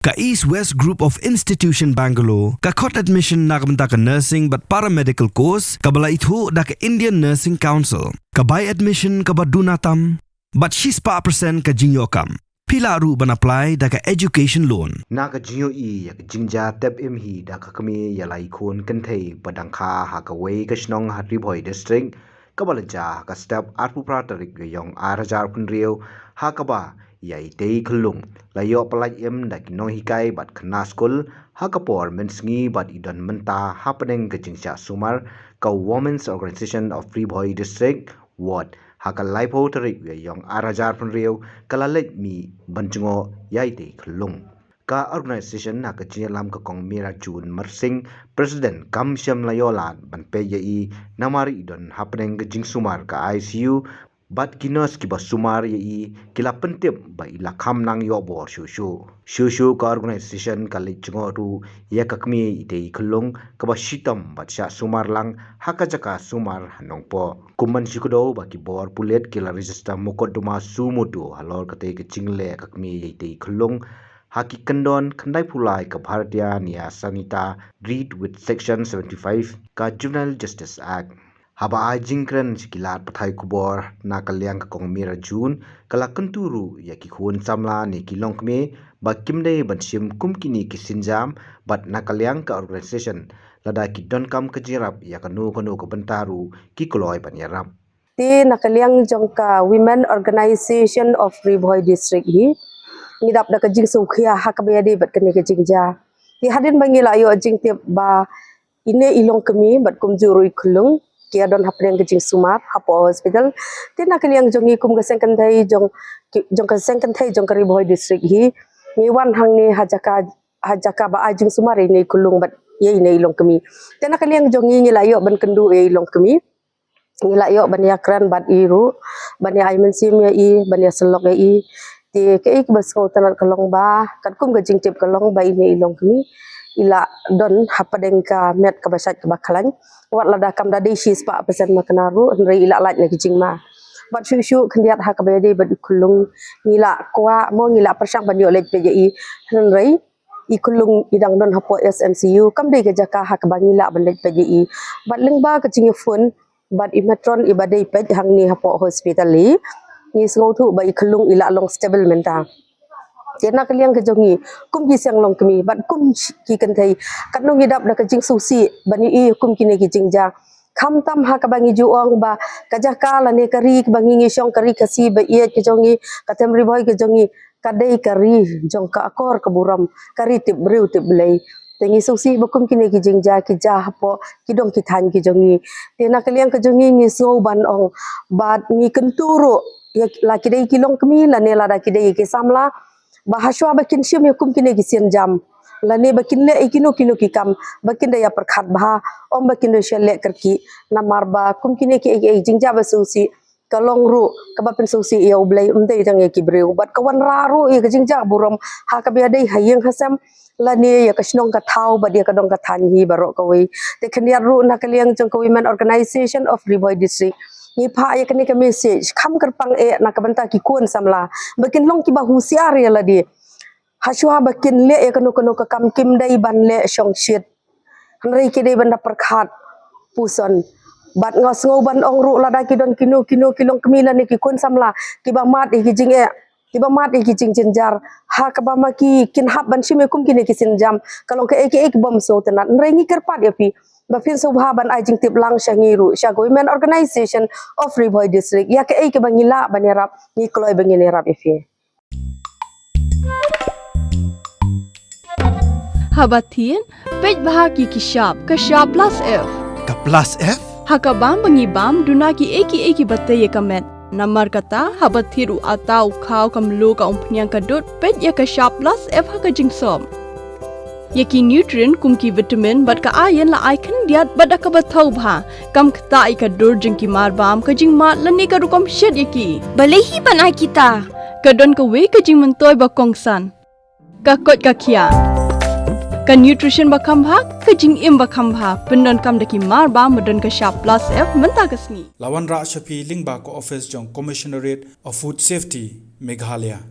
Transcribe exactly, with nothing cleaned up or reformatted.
Ka East West Group of Institution Bangalore ka khot admission na ka bynta ka nursing bad paramedical course kaba la ithuh da ka Indian Nursing Council. Ka bai admission kaba duna tam bad shispah percent ka jingïoh kam. Phi lah ruh ban apply da ka education loan. Na ka jingïohi ïa ka jingjia tep im hi da ka kmie ïa lai khun kynthei ba dang kha ha kawei ka shnong ha Ri Bhoi District, kaba la jia ha ka step arphew phra tarik Ïaïong ar hajar phew hynriew, ha kaba ïa itei i khyllung la ïoh pyllait im da ki nonghikai bad khynnah skul ha ka por mynsngi bad i don mynta hapdeng ka jingshah sumar. Ka Women's Organization of Ri Bhoi District, WOD, ha ka laiphew tarik Ïaïong ar hajar phew hynriew ka la leit mih ban jngoh ïa itei i khyllung. Ka organisation ha ka jingïalam ka Kong Meira June Marsing, President, kam shym la ïoh lad ban peit ïa i namar i don hapdeng ka jingsumar ka I C U, bad ki nurse kiba sumar ïa i ki la pyntip ba i la kham nang ïoh bor shuh shuh. Shuh shuh ka organisation ka leit jngoh ruh ïa ka kmie itei i khyllung kaba shitom bad shah sumar lang ha ka jaka sumar ha Nongpoh. Kum ban shu kdew ba ki bor pulit ki la register mukotduma suo motu halor katei ka jingleh ka kmie ïa itei i khyllung ha ki kyndon khyndai phew lai ka Bharatiya Nyaya Sanhita, read with section seventy five ka Juvenile Justice Act. Haba ai jingkren sha ki lad pathai khubor na ka liang ka Kong Meira June, ka la kyntu ruh ïa ki khun samla ne ki longkmie ba kim dei ban shim kum kine ki sienjam, bad na ka liang ka organisation, lada ki donkam ka jingïarap ïa kano kano ka bynta ruh ki kloi ban ïarap. Te na ka liang jong ka Women Organization of Ri Bhoi District hi, ngi dap da ka jingsngewkhia ha kaba ïadei bad kane ka jingjia. Te hadien ba ngi la ïoh jingtip ba ine i longkmie bad kumjuh ruh i khyllung ki ïa don hapdeng ka jingsumar hapoh hospital. Te na ka liang jong ngi kum ka seng kynthei jong, jong ka seng kynthei jong ka Ri Bhoi District hi, ngi wan hangne ha jaka, ha jaka ba ai jingsumar ïa ine i khyllung bad ïa ine i longkmie. Te na ka liang jong ngi ngi la ïoh ban kynduh ïa i longkmie. Ngi la ïoh ban ïakren bad i ruh, ban ïa ai mynsiem ïa i, ban ïa sylloh ïa i. Te kaei kaba sngewtynnat ka long ba katkum ka jingtip ka long ba ine i longkmie i la don hapdeng ka met kaba shait kaba khlaiñ. Wat lada kam da dei shispah percent ma kane ruh, hynrei i la lait na ki jingma. Bad shuh shuh khyndiat ha kaba ïadei bad i khyllung, ngi la kwah mo ngi la pyrshang ban ïoh leit peit ïa i, hynrei i khyllung i dang don hapoh S M C U, kam dei ka jaka ha kaba ngi lah ban leit peit ïa i. Bad lyngba ka jingïaphone bad i matron iba dei peit hangne hapoh hospital hi, ngi sngewthuh ba i khyllung i la long stable mynta. Te na ka liang ka jong ngi kum ki seng longkmie bad kum ki kynthei, katno ngi dap da ka jingsngewsih ban ïohi kum kine ki jingjia. Khamtam ha kaba ngi ju ong ba ka jaka lane ka ri kaba ngi ngi shong, ka ri Khasi ba ïeit ka jong ngi, ka them Ri Bhoi ka jong ngi, ka dei ka ri jong ka akor ka burom, ka ri tip briew tip Blei. Te ngi sngewsih ba kum kine ki jingjia ki jia hapoh ki dong ki thaiñ ki jong ngi. Te na ka liang ka jong ngi ngi sngew ban ong bad ngi kyntu ruh ïa la ki dei ki longkmie lane lada ki dei ki samla, ba hashwa ba kin shim ïa kum kine ki sienjam lane ba kin leh ïa kino kino ki kam, ba kin da ïa pyrkhat bha, ym ba kin da shu leh kyrkieh. Namar ba kum kine ki, ki jingjia ba sngewsih ka long ruh kaba pynsngewsih ïa U Blei, ym dei tang ïa ki briew. Bad ka wanrah ruh ïa ka jingjia burom ha kaba ïadei ha ïing ha sem lane ïa ka shnong ka thaw bad ïa ka dong ka thaiñ hi baroh kawei. Te khyndiat ruh na ka liang jong ka Women Organization of Ri Bhoi District, ngi phah ïa kane ka message, kham kyrpang eh na ka bynta ki khun samla ba kin long kiba husiar ïa lade. Hashwa ba kin leh ïa kano kano ka kam kim dei ban leh shongshit, hynrei ki dei ban da pyrkhat puson. Bad nga sngew ban ong ruh lada ki don kino kino ki longkmie lane ki khun samla kiba mad ïa ki jingeh, kiba mad ïa ki jingjynjar, ha kaba ma ki kin hap ban shim ïa kum kine ki sienjam, ka long kaei kaei kaba ym sngewtynnat. Hynrei ngi kyrpad ïa phi ba phin sngewbha ban ai jingtip lang sha ngi ruh, sha ka Women Organization of Ri Bhoi District, ïa kaei kaba ngi lah ban ïarap, ngi kloi ba ngin ïarap ïa phi. Haba thied, peit bha ki ki shap, ka shap plus F. Ka plus F? Ha ka bam ba ngi bam, duna kiei kiei kiba tei ïa ka met. Namar kata, haba thied u atta, u khaw, ka mluh, ka umphniang, ka dud, peit ïa ka shap plus F ha ka jingsop. Ïa ki nutrient kum ki vitamin bad ka iron la ai khyndiat bad da kaba thaw bha. Kam ktah ïa ka dur jong ki marbam, ka jingmad lane ka rukom shet ïa ki. Balei hi ban ai kita? Ka don kawei ka jingmyntoi ba kongsan. Ka koit ka khiah. Ka nutrition ba kham bha, ka jingim ba kham bha. Pyndonkam da ki marbam ba don ka shap plus F mynta ka sngi. La wanrah sha phi lyngba ka office jong Commissionerate of Food Safety, Meghalaya.